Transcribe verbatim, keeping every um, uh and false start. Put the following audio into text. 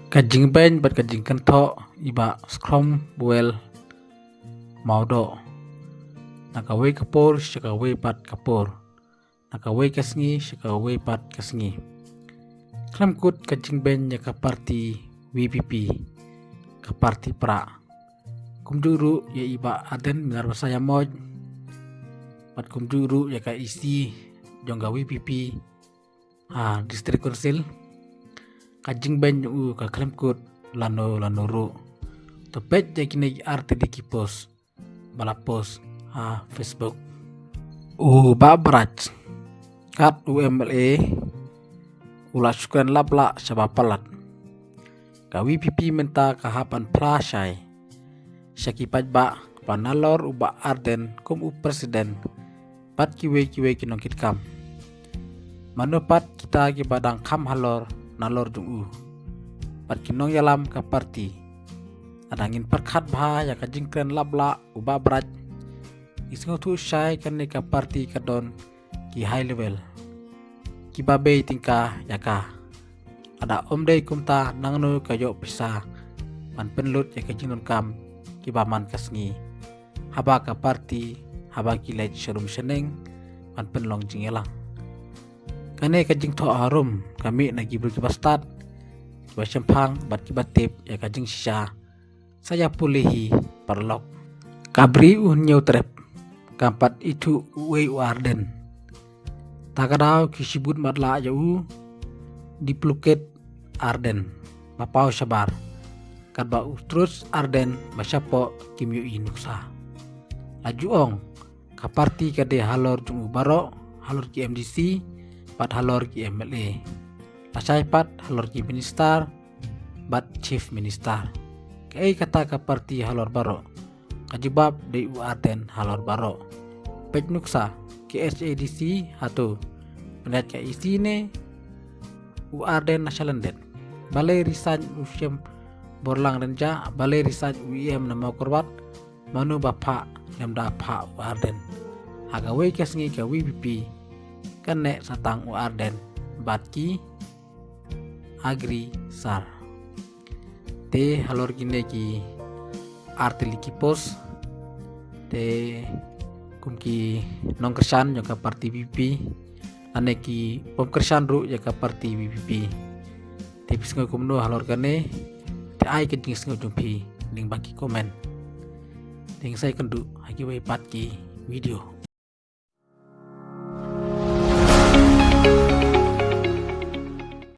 Ka jingbeiñ bad ka jingkynthoh i Bah Skrom Buel Mawdoh. Na kawei ka por sha kawei pat ka por, na kawei ka sngi sha kawei pat ka sngi. Khlem kut ka jingbeiñ ïa ka parti V P P, ka parti prah. Kumjuh ruh ïa i Bah Ardent Miller Basaiawmoit, bad kumjuh ruh ïa ka E C jong ka V P P ha District Council. Ka jingbeiñ jong u ka khlem kut lano lano ruh. To peit ïa kine ki artylli ki post ba la post ha Facebook. U Bah Braj kat u M L A u la shu kren laplah sha ba palat. Ka V P P mynta ka hap ban phla shai sha ki paidbah ba nalor u Bah Ardent kum u president bad kiwei kiwei ki nongkitkam, mano pat kita kiba dang kham halor nalor jong u, bad ki nongïalam ka parti? Lada ngin pyrkhat bha ïa ka jingkren laplah u Bah Braj, ngi sngewthuh shai kane ka parti ka don ki high level kiba bei tyngka ïa ka. Lada ym dei kumta, nangno ka ïoh pisa ban pynlut ïa ka jingdonkam kiba man ka sngi haba ka parti, haba ki leit sharum shaneng ban pynlong jingïalang? Kane ka jingthoh harum ka mih na ki briew kiba stad, kiba shemphang bad kiba tip ïa ka jingshisha. Sa ïa pule hi paralok. Ka Bri U Hynñiewtrep kam pat ithuh uei u Ardent. Ta ka daw ki shibun matlah ïa u duplicate Ardent ba paw shabar, katba u truth Ardent ba shapoh kim ïohi nuksa. La ju ong, ka parti ka dei halor jong u baroh, halor ki M D C bad halor ki M L A, lashai pat halor ki minister bad chief minister. Kaei kata ka parti halor baroh? Ka jubab dei u Ardent halor baroh. Peit nuksa, ki H A D C hato? Pynlait ka E C ne u Ardent na Chalandit? Balei resign u Shemborlang Rynjah, balei resign u E M na Mawkyrwat? Mano ba phah lymda phah u Ardent? Ha kawei ka sngi ka V P P kan neh sa tang u Ardent bad ki Agri Sar. Te halor kine ki artylli ki post, te kum ki nongkyrshan jong ka parti V P P lane ki pom kyrshan ruh ïa ka parti V P P, te phi sngew kumno halor kane? Te ai ka jingsngew jong phi lyngba ki comment. Te ngin sa ïakynduh ha kiwei pat ki video.